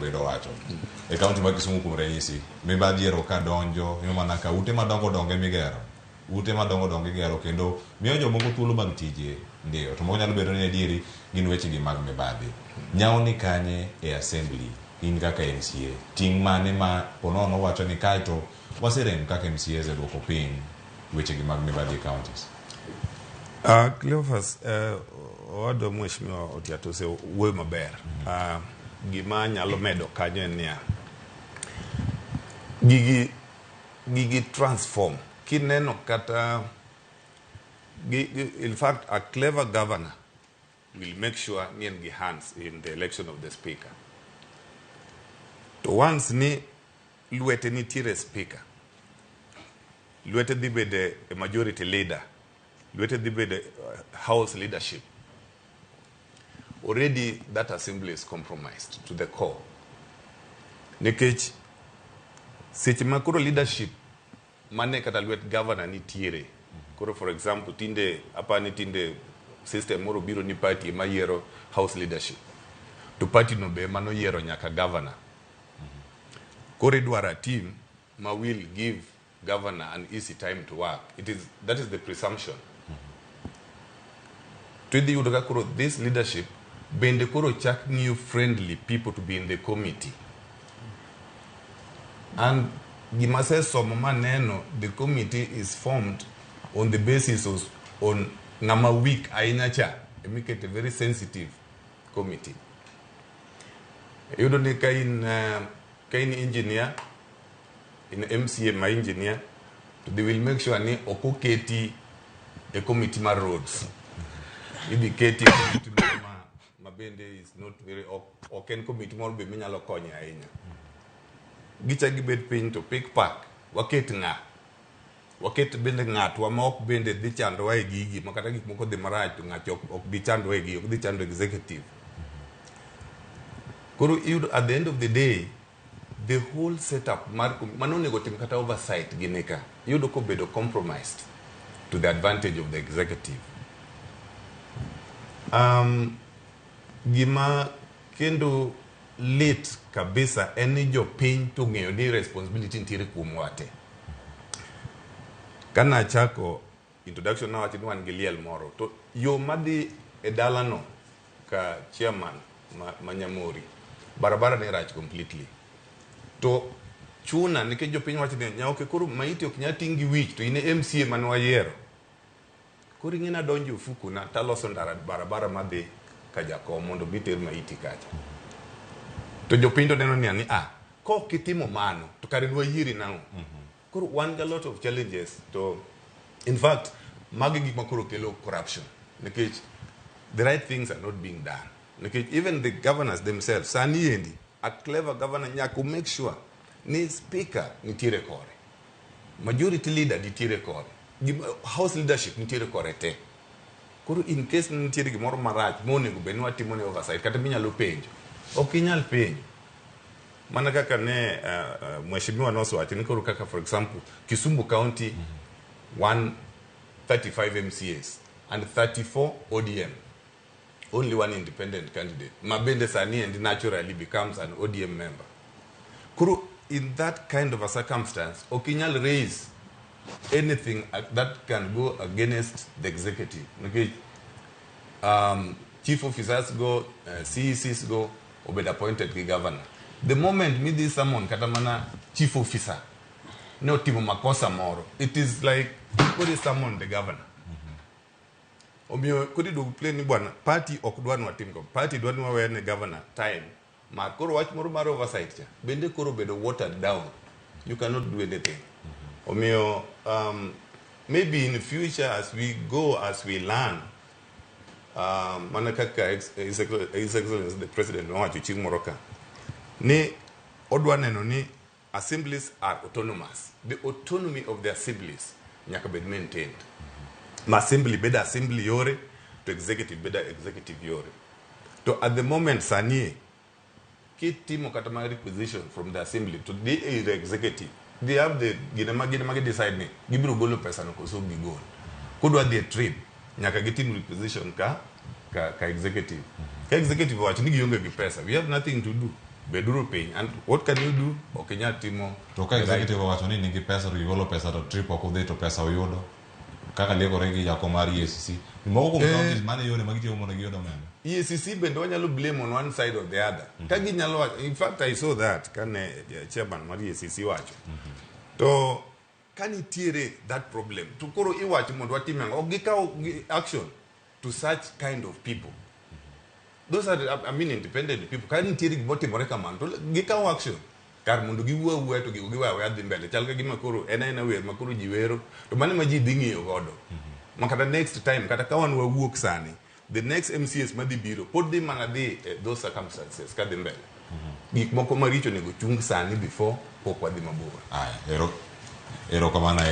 bende owacho. E kaunti ma Kisumu kuom ranyisi, mibadhi ero ka donjo, ineno mana ka ute madongo dongo emigero. Ute madongo dongo igero kendo miyo jomoko thuolo mag tije ndiyo. To moko nyalo bedo ni adieri gin wechegi mag mibadhi. Nyawo ni kanye e assembly in kaka MCA? Ting' mane ma ponono wacho ni kae to waserem kaka MCAs e duoko piny wechegi mag mibadhi e counties? Cleophas, owadwa Mheshimiwa Otiato osewuoyo maber. Gima anyalo medo kanyo en niya, gigi transform. Kineno kata, in fact, a clever governor will make sure ni en gi hands in the election of the speaker. To once ni lwete nitiere speaker, lwete dhi bede e majority leader, lwete dhi bede house leadership. Already that assembly is compromised to the core. Nikech seche ma koro leadership mane kata lwet governor nitiere. Koro for example, tinde apani tinde system moro biro ni party ema yiero house leadership. To party no be ema noyiero nyaka governor. Koro idwaro a team ma will give governor an easy time to work. That is the presumption. To idhi yudo ka koro this leadership bende koro chak ng'iyo friendly people to be in the committee. And gima asesomo maneno, the committee is formed on the basis of on ng'ama weak ahinya cha emikete very sensitive committee. Iyudo ni ka in engineer, in MCA ma engineer, to they will make sure ni ok oketi e committee mar roads. Idhi keti e committee moro ma bende is not very ok en committee moro be minyalo konyo ahinya. Gichak gibet piny to pick pack, waket ng'a? Waket bende ng'atwa ma ok bende dhi chandowa e gigi, ma kata gik moko dhi marach to ng'acho ok bi chandwa e gigi, ok dhi chando executive. Koro iyudo at the end of the day, the whole setup mar mano onego tim kata oversight gini ka, iyudo kobedo compromised to the advantage of the executive. Gima kendo lit kabisa en ni jopiny to ng'eyo ni responsibility nitiere kuomwa te. Kana achako introduction nawacho ni wan gi liel moro to yo madhi e dalano ka chairman ma Nyamori barabara ne rach completely to chuna nikech jopiny wacho ni nyaoke koro maiti ok nyal ting' gi wich to in e MCA mane wayiero koro ing'e nadonjo e ofuku na taloso ndara barabara madhi ka jakom mondo giter maiti kacha to jopiny to neno niya ni ah kok itimo mano to kare nwayieri nang'o. Koro wan gi a lot of challenges to in fact magi gik ma koro kelo corruption nikech the right things are not being done nikech even the governors themselves sani endi a clever governor nyaka make sure ni speaker nitiere kore, majority leader nitiere kore, house leadership nitiere kore te. Koro in case nitiere gimoro marach monego bed ni watimo ne oversight kata minyalo penjo ok inyal penjo mana kaka ne mheshimiwa nosewacho ni koro kaka for example Kisumu County 135 MCAs and 34 ODM, only one independent candidate ma bende sani and naturally becomes an ODM member. Koro in that kind of a circumstance ok inyal raise anything that can go against the executive nikech chief officers go, CECs go obed appointed gi governor. The moment midhi summon kata mana chief officer ne otimo makosa moro, it is like koro summon the governor. Omiyo koro iduogo plain ni bwana party ok dwa ni watim go party dwa ni wawe ne governor time mar koro wach moro mar oversight cha bende koro bedo watered down, you cannot do anything. Omiyo maybe in future as we go, as we learn, mana kaka His Excellency the President nowacho chieng' moro ka ni odwa neno ni assemblies are autonomous, the autonomy of the assemblies nyaka bed maintained ma assembly bedo assembly yore to executive bedo executive yore. To at the moment sani kitimo kata mana requisition from the assembly to the executive, they have the gine ma decide ni gibiro golo pesa no koso ok gigol. Kodwa dhi e trip nyaka gitim requisition ka executive ka executive owacho ni gionge gi pesa, we have nothing to do. Beduru piny. And what can you do? Ok inyal timo. To ka executive owacho ni nigi pesa to gigolo pesa to trip ok odhi to pesa oyudo. Kaka liekore gi jakom mar EACC. Moko kuom counties mane yore ma gitiyo mondo giyud omenda. EACC bende wanyalo blame on one side or the other. Ka ginyalo wacho, in fact I saw that kane chairman mar EACC wacho. To ka nitiere that problem to koro iwacho mondo watim ang'o? Ok gikaw action to such kind of people. Those are, I mean, independent people. Ka nitiere gima otimore kamano to gikaw action. Kar mondo giwuo awuoya to gigo giweyo aweya dhi mbele. Chal ka gima koro en aena wer ma koro ji wero to mano ema ji dhi ng'iyo godo. Ma kata next time kata ka wan wawuok sani, the next MCAs madhi biro pod dhi mana dhi e those circumstances kadhi mbele. Gik moko maricho onego chung sani before pok wadhi mabor. Aya, ero erokamano ahinya.